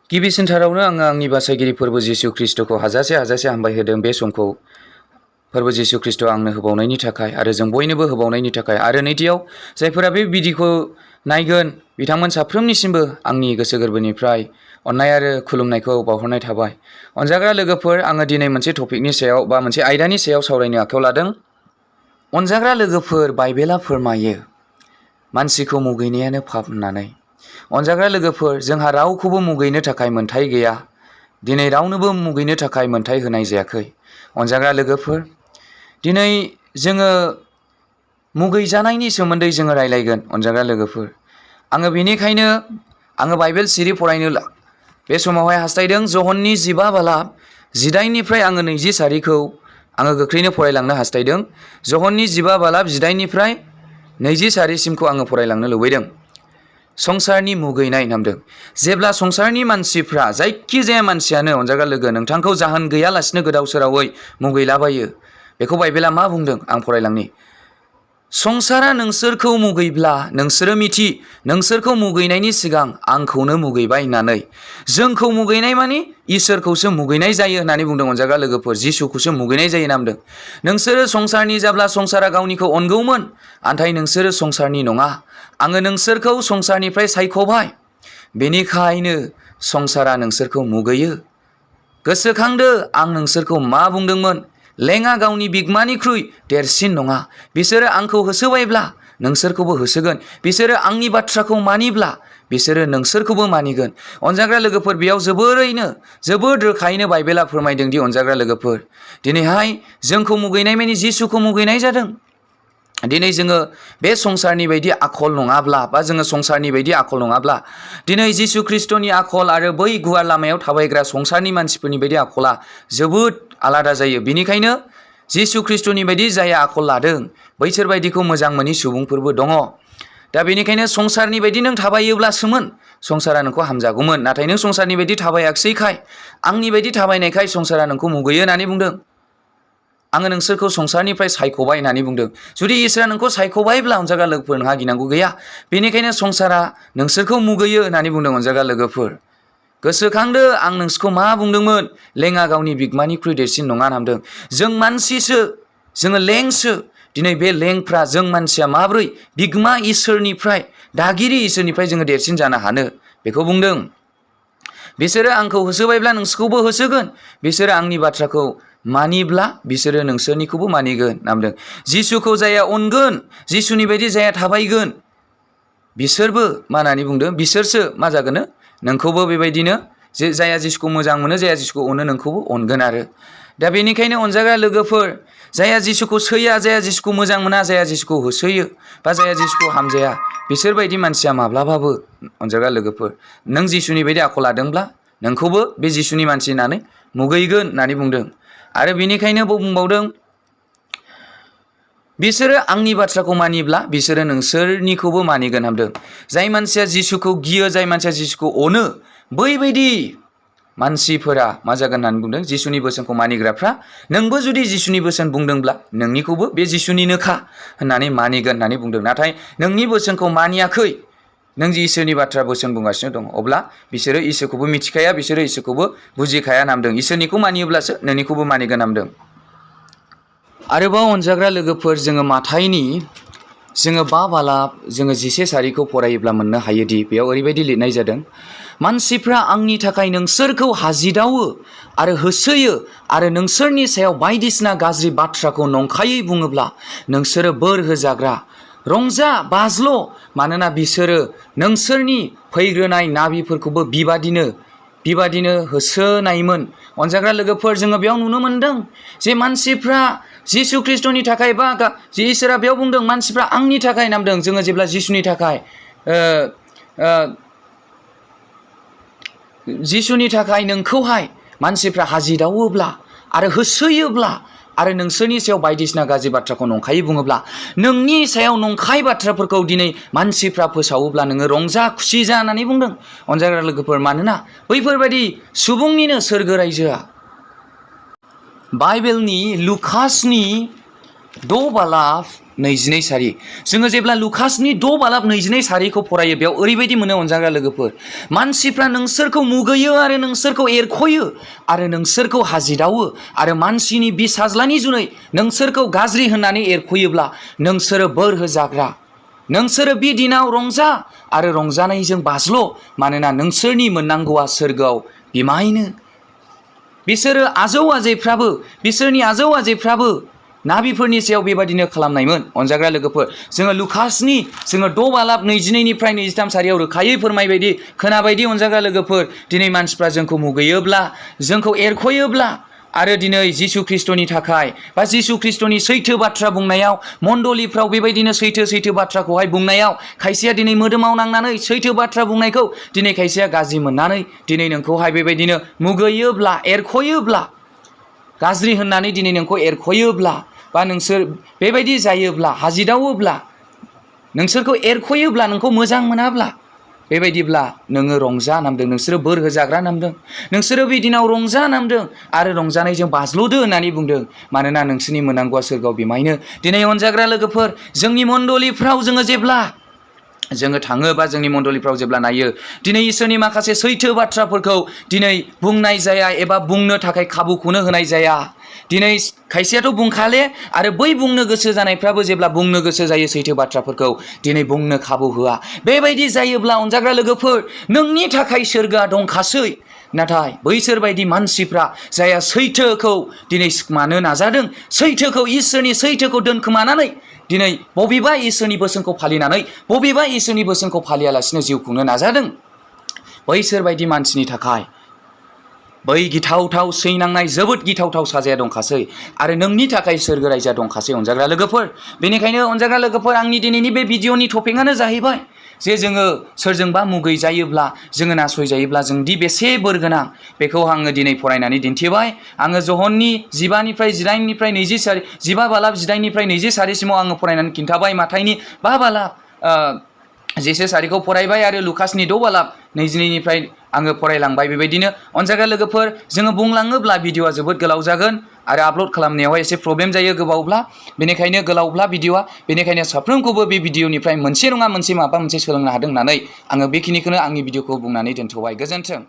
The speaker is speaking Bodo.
गिबिसिनथारावनो आङो आंनि बासायगिरि फोरबो जिसु ख्रीष्टखौ हाजासे हामबाय होदों बे समखौ फोरबो जिसु ख्रीष्ट आंनो होबावनायनि थाखाय आरो जों बयनोबो होबावनायनि थाखाय आरो नैथियाव जायफोरा बे भिडिअखौ नायगोन बिथांमोन साफ्रोमनिसिमबो आंनि गोसो गोरबोनिफ्राय अननाय आरो खुलुमनायखौ बावहरनाय थाबाय। अनजाग्रा लोगोफोर, आङो दिनै मोनसे टपिकनि सायाव बा मोनसे आयदानि सायाव सावरायनो आखायाव लादों। अनजाग्रा लोगोफोर, बाइबेला फोरमायो मानसिखौ मुगैनायानो पाप होननानै। अनजाग्रा लोगोफोर, जोंहा रावखौबो मुगैनो थाखाय मोन्थाय गैया। दिनै रावनोबो मुगैनो थाखाय मोन्थाय होनाय जायाखै। अनजाग्रा लोगोफोर, दिनै जोङो मुगैजानायनि सोमोन्दै जोङो रायलायगोन। अनजाग्रा लोगोफोर, आङो बेनिखायनो बाइबेल सिरि फरायनो बे समावहाय हास्थायदों। जहननि 15 बालाब 18निफ्राय आङो 20 सारिखौ आङो गोख्रैनो फरायलांनो हास्थायदों। जहननि 15 बालाब 18निफ्राय 20 सारिसिमखौ आङो फरायलांनो लुबैदों। संसारनि मुगैनाय नामदों। जेब्ला संसारनि मानसिफ्रा, जायखिजाया मानसियानो अनजाग्रा लोगो, नोंथांखौ जाहोन गैयालासिनो गोदाव सोरावै मुगैलाबायो, बेखौ बाइबेला मा बुंदों आं फरायलांनि। संसारा नोंसोरखौ मुगैब्ला नोंसोरो मिथि, नोंसोरखौ मुगैनायनि सिगां आंखौनो मुगैबाय होननानै। जोंखौ मुगैनाय मानि इसोरखौसो मुगैनाय जायो होननानै बुंदों। अनजाग्रा लोगोफोर, जिसुखौसो मुगैनाय जायो नामदों। नोंसोरो संसारनि जाब्ला संसारा गावनिखौ अनगौमोन, नाथाय नोंसोरो संसारनि नङा। आङो नोंसोरखौ संसारनिफ्राय सायख'बाय, बेनिखायनो संसारा नोंसोरखौ मुगैयो। गोसोखांदो आं नोंसोरखौ मा बुंदोंमोन। लेङा गावनि बिगोमानिख्रुइ देरसिन नङा। बिसोरो आंखौ होसोबायब्ला नोंसोरखौबो होसोगोन। बिसोरो आंनि बाथ्राखौ मानिब्ला बिसोरो नोंसोरखौबो मानिगोन। अनजाग्रा लोगोफोर, बेयाव जोबोद रोखायैनो बाइबेला फोरमायदों दि अनजाग्रा लोगोफोर, दिनैहाय जोंखौ मुगैनाय मानि जिसुखौ मुगैनाय जादों। दिनै जोङो बे संसारनि बायदि आखल नङाब्ला, बा जोङो संसारनि बायदि आखल नङाब्ला, दिनै जिसु ख्रीष्टनि आखल आरो बै गुवार लामायाव थाबायग्रा संसारनि मानसिफोरनि बायदि आखला जोबोद आलादा जायो। बेनिखायनो जिसु ख्रीष्टनि बायदि जाया आखल लादों, बैसोर बायदिखौ मोजां मोनि सुबुंफोरबो दङ। दा बेनिखायनो संसारनि बायदि नों थाबायोब्लासोमोन संसारा नोंखौ हामजागौमोन। नाथाय नों संसारनि बायदि थाबायाखैखाय, आंनि बायदि थाबायनायखाय संसारा नोंखौ मुगैयो होननानै बुंदों। आङो नोंसोरखौ संसारनिफ्राय सायख'बाय होननानै बुंदों। जुदि इसोरा नोंखौ सायख'बायब्ला अनजाग्रा लोगोफोर, नोंहा गिनांगौ गैया। बेनिखायनो संसारा नोंसोरखौ मुगैयो होननानै बुंदों। अनजाग्रा लोगोफोर, गोसोखांदो आं नोंसोरखौ मा बुंदोंमोन। लेङा गावनि बिगोमानिख्रुइ देरसिन नङा नामदों। जों मानसिसो, जोङो लेंसो। दिनै बे लेंफ्रा, जों मानसिया माब्रै बिगोमा इसोरनिफ्राय, दागिरि इसोरनिफ्राय जोङो देरसिन जानो हानो, बेखौ बुंदों। बिसोरो आंखौ होसोबायब्ला नोंसोरखौबो होसोगोन। बिसोरो आंनि बाथ्राखौ मानिब्ला बिसोरो नोंसोरनिखौबो मानिगोन नामदों। जिसुखौ जाया अनगोन, जिसुनि बायदि जाया थाबायगोन, बिसोरबो मा होननानै बुंदों, बिसोरसो मा जागोन, नोंखौबो बेबायदिनो जाया जिसुखौ मोजां मोनो, जाया जिसुखौ अनो, नोंखौबो अनगोन आरो। दा बेनिखायनो अनजाग्रा लोगोफोर, जाया जिसुखौ सैया, जाया जिसुखौ मोजां मोना, जाया जिसुखौ होसोयो, बा जाया जिसुखौ हामजाया, बिसोरबायदि मानसिया माब्लाबाबो अनजाग्रा लोगोफोर, नों जिसुनि बायदि आखल लादोंब्ला नोंखौबो बे जिसुनि मानसि होननानै मुगैगोन होननानै बुंदों। आरो बेनिखायनो बुंबावदों, बिसोरो आंनि बाथ्राखौ मानिब्ला बिसोरो नोंसोरनिखौबो मानिगोन हामदों। जाय मानसिया जिसुखौ गियो, जाय मानसिया जिसुखौ अनो, बैबायदि मानसिफोरा मा जागोन होननानै बुंदों, जिसुनि बोसोनखौ मानिग्राफ्रा, नोंबो जुदि जिसुनि बोसोन बुंदोंब्ला नोंनिखौबो बे जिसुनिनोखा होननानै मानिगोन होननानै बुंदों। नाथाय नोंनि बोसोनखौ मानियाखै, नों जि इसोरनि बाथ्रा बोसोन बुंगासिनो दं, अब्ला बिसोरो इसोरखौबो मिथिखाया, बिसोरो इसोरखौबो बुजिखाया नामदों। इसोरनिखौ मानियोब्लासो नोंनिखौबो मानिगोन नामदों। आरोबाव अनजाग्रा लोगोफोर, जोङो माथाइनि 5 बालाब 11 सारिखौ फरायोब्ला मोननो हायोदि बेयाव ओरैबायदि लिरनाय जादों, मानसिफ्रा आंनि थाखाय नोंसोरखौ हाजिदावो आरो होसोयो आरो नोंसोरनि सायाव बायदिसिना गाज्रि बाथ्राखौ नंखायै बुङोब्ला नोंसोरो बोर होजाग्रा, रंजा बाज्ल', मानोना बिसोरो नोंसोरनि फैग्रोनाय नाबिफोरखौबो बिबादिनो होसोनायमोन। अनजाग्रा लोगोफोर, जोङो बेयाव नुनो मोनदों जे मानसिफ्रा जिसु ख्रीष्टनि थाखाय, बा इसोरा बेयाव बुंदों मानसिफ्रा आंनि थाखाय नामदों। जोङो जेब्ला जिसुनि थाखाय नोंखौहाय मानसिफ्रा हाजिदावोब्ला आरो होसोयोब्ला आरो नोंसोरनि सायाव बायदिसिना गाज्रि बाथ्राखौ नंखायै बुङोब्ला, नोंनि सायाव नंखाय बाथ्राफोरखौ दिनै मानसिफ्रा फोसावोब्ला नोङो रंजा खुसि जा होननानै बुंदों। अनजाग्रा लोगोफोर, मानोना बैफोरबायदि सुबुंनिनो सोरगो रायजोआ बाइबेलनि लुकासनि 6 बालाब 22 सारि जोङो जेब्ला लुकासनि 6:22 सारिखौ फरायो बेयाव ओरैबायदि मोनो अनजाग्रा लोगोफोर मानसिफ्रा नोंसोरखौ मुगैयो आरो नोंसोरखौ एरख'यो आरो नोंसोरखौ हाजिदावो आरो मानसिनि बिसाज्लानि जुनै नोंसोरखौ गाज्रि होननानै एरख'योब्ला नोंसोरो बोर होजाग्रा नोंसोरो बे दिनाव रंजा आरो रंजानायजों बाज्ल' मानोना नोंसोरनि मोननांगौआ सोरगोआव बिमायनो बिसोरो बिसोरनि आजौ आजैफ्राबो नाबिफोरनि सायाव बेबादिनो खालामनायमोन अनजाग्रा लोगोफोर जोङो लुकासनि 6:22 23 सारियाव रोखायै फोरमायबायदि खोनाबायदि अनजाग्रा लोगोफोर दिनै मानसिफ्रा जोंखौ मुगैयोब्ला जोंखौ एरख'योब्ला आरो दिनै जिसु ख्रिस्ट'नि थाखाय बा जिसु ख्रिस्ट'नि सैथो बाथ्रा बुंनायाव मण्डलिफ्राव बेबायदिनो सैथो बाथ्राखौहाय बुंनायाव खायसेया दिनै मोदोमाव नांनानै सैथो बाथ्रा बुंनायखौ दिनै खायसेया गाज्रि मोननानै दिनै नोंखौहाय बेबायदिनो मुगैयोब्ला एरख'योब्ला गाज्रि होननानै दिनै नोंखौ एरख'योब्ला बा नोंसोर बेबायदि जायोब्ला हाजिदावोब्ला नोंसोरखौ एरख'योब्ला नोंखौ मोजां मोनाब्ला बेबायदिब्ला नोङो रंजा नामदों नोंसोरो बोर होजाग्रा नामदों नोंसोरो बे दिनाव रंजा नामदों आरो रंजानायजों बाज्ल'दो होननानै बुंदों मानोना नोंसोरनि मोननांगौआ सोरगोआव बिमायनो दिनै अनजाग्रा लोगोफोर जोंनि मण्डलिफ्राव जोङो थाङो बा जोंनि मण्डलिफ्राव जेब्ला नायो दिनै इसोरनि माखासे सैथो बाथ्राफोरखौ दिनै बुंनाय जाया एबा बुंनो थाखाय खाबुखौनो होनाय जाया दिनै खायसेयाथ' बुंखाले आरो बै बुंनो गोसो जानायफ्राबो जेब्ला बुंनो गोसो जायो सैथो बाथ्राफोरखौ दिनै बुंनो खाबु होआ बेबायदि जायोब्ला अनजाग्रा लोगोफोर नोंनि थाखाय सोरगोआ दंखासै नाथाय बैसोर बायदि मानसिफ्रा जाया सैथोखौ दिनै सिखमानो नाजादों सैथोखौ इसोरनि सैथोखौ दोनखोमानानै दिनै बबेबा इसोरनि बोसोनखौ फालिनानै बबेबा इसोरनि बोसोनखौ फालियालासिनो जिउ खुंनो नाजादों बैसोर बायदि मानसिनि थाखाय बै गिथावथाव सैनांनाय जोबोद गिथावथाव साजाया दंखासै आरो नोंनि थाखाय सोरगो रायजोआ दंखासै अनजाग्रा लोगोफोर बेनिखायनो अनजाग्रा लोगोफोर आंनि दिनैनि बे भिडिअनि टपिकआनो जाहैबाय जे जोङो सोरजोंबा मुगै जायोब्ला जोङो नासयजायोब्ला जों दि बेसे बोर गोनां बेखौ आङो दिनै फरायनानै दिन्थिबाय आङो जहननि 15:18 20 सारिसिमाव आङो फरायनानै खिन्थाबाय माथाइनि 5:20 सारिखौ फरायबाय आरो लुकासनि 6:22 आङो फरायलांबाय बेबायदिनो अनजाग्रा लोगोफोर जोङो बुंलाङोब्ला भिडिअआ जोबोद गोलाव जागोन आरो आपल'ड खालामनायावहाय एसे प्रब्लेम जायो गोबावब्ला बेनिखायनो गोलावब्ला भिडिअआ बेनिखायनो साफ्रोमखौबो बे भिडिअनिफ्राय मोनसे नङा मोनसे माबा मोनसे सोलोंनो हादों होननानै आङो बेखिनिखौनो आंनि भिडिअखौ बुंनानै दोनथ'बाय गोजोन्थों।